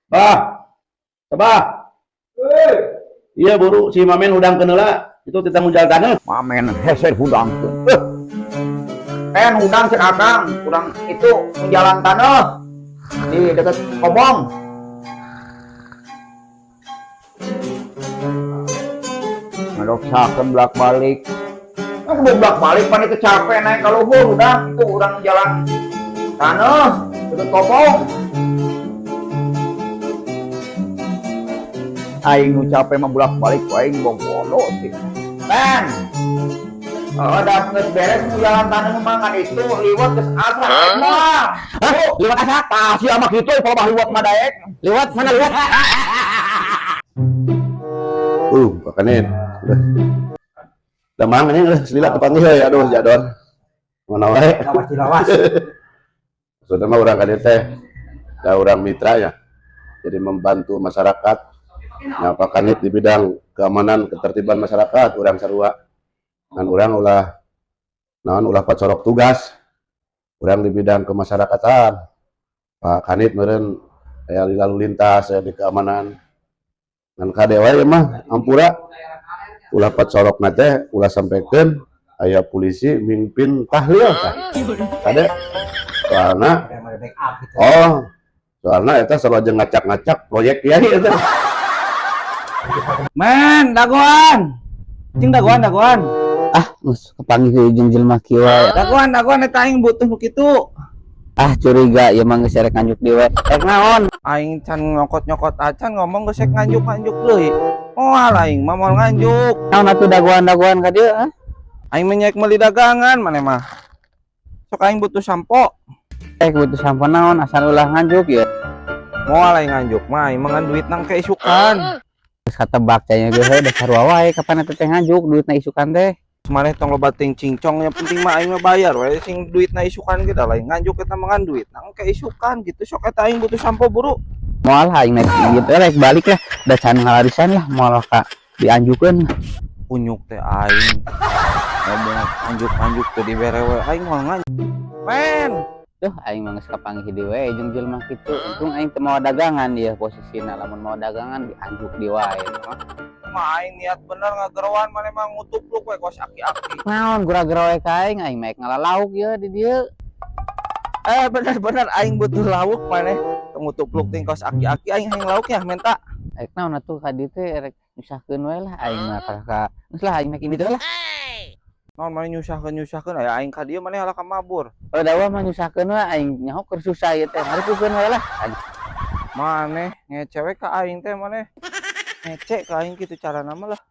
Bah. Bah. Iya buru si Mamen hudangkeun heula. Itu titah mujalan taneuh. Mamen hese hudangkeun. Eh, hudang cek akang, kurang itu jalan tanah di dekat kobong. Ngadoksakeun bolak-balik. Aku bolak-balik pan itu capek naik ka luhur udah itu urang jalan tanah dekat kobong. Aing nu capek mah bolak-balik ku aing bobodo sih. Men. Oh, udah geus beres nu jalan tanah mah ngan itu liwat geus asrak aing mah. Hah? Liwat asak? Tah sia mah kitu kalau mah liwat mah daek. Liwat mana liwat? Pakanit. Udah. Damang ini udah selila kepanggih euy, aduh jadon. Mana wae. Lawas dilawas. Maksudnya mah urang ka dieu teh da urang mitra ya. Jadi membantu masyarakat. Nah, Pak Kanit di bidang keamanan ketertiban masyarakat urang sarua. Dan urang ulah naon ulah pacorok tugas. Urang di bidang kemasyarakatan. Pak Kanit meureun aya di lalu lintas, aya di keamanan. Ngan kade wae mah ampura ulah pacorok na teh ulah sampaikan aya polisi mimpin tahlil tah. Kade soalna oh soalna eta sarua jeung ngacak-ngacak proyek kiai eta. Men, dagoan. Cing dagoan, dagoan. Ah, geus kepanggih jeung jelema kieu wae. Dagoan, dagoan eta aing butuh nu kitu. Ah, curiga ieu mah geus erek nganjuk deui we. Rek naon? Aing can nyokot-nyokot acan ngomong geus rek nganjuk-nganjuk deui. Moal aing mah moal nganjuk. Naon atuh dagoan-dagoan ka dieu, ah? Aing mah nyaek meuli dagangan maneh mah. Sok aing butuh sampo. Eh, butuh sampo naon asal ulah nganjuk ya. Moal aing nganjuk mah aing mah ngan duit nang keisukan. Geus katebak cenah geus heuh dasar wae kapan eta teh nganjuk duitna isukan teh. Maneh tong loba ting cincong yang penting mah aing mah bayar we sing duitna isukan ge da lain nganjuk eta mah ngan duit nang keisukan gitu sok eta aing butuh sampo buru. Moal aing naik gitu rek balik lah da can ngalarisan lah moal ka dianjukeun. Kunyuk teh aing ngomong anjuk-anjuk teh dibere we aing moal nganjuk. Men, Duh, aing mah geus kapanggih deui we jeung jelema kitu. Untung aing teu mawa dagangan ieu posisina lamun mawa dagangan dianjuk deui wae. Mah aing niat bener ngageroan maneh mah ngutupluk we kos aki-aki. Naon gura-gura we ka aing, aing mah ngala lauk ieu di dieu. Bener-bener aing butuh lauk maneh ngutupluk ting kos aki-aki aing hayang lauk ya menta. Rek naon atuh ka dieu teh rek nyusahkeun we lah aing mah ka geus lah aing mah kini teh lah. Naon maneh nyusahkeun-nyusahkeun aya aing ka dieu maneh halah ka mabur. Oh dawa mah nyusahkeun we aing nyaho keur susah ieu teh maripukeun we lah. Maneh ngece we ka aing teh maneh. Ngece ka aing kitu carana mah lah.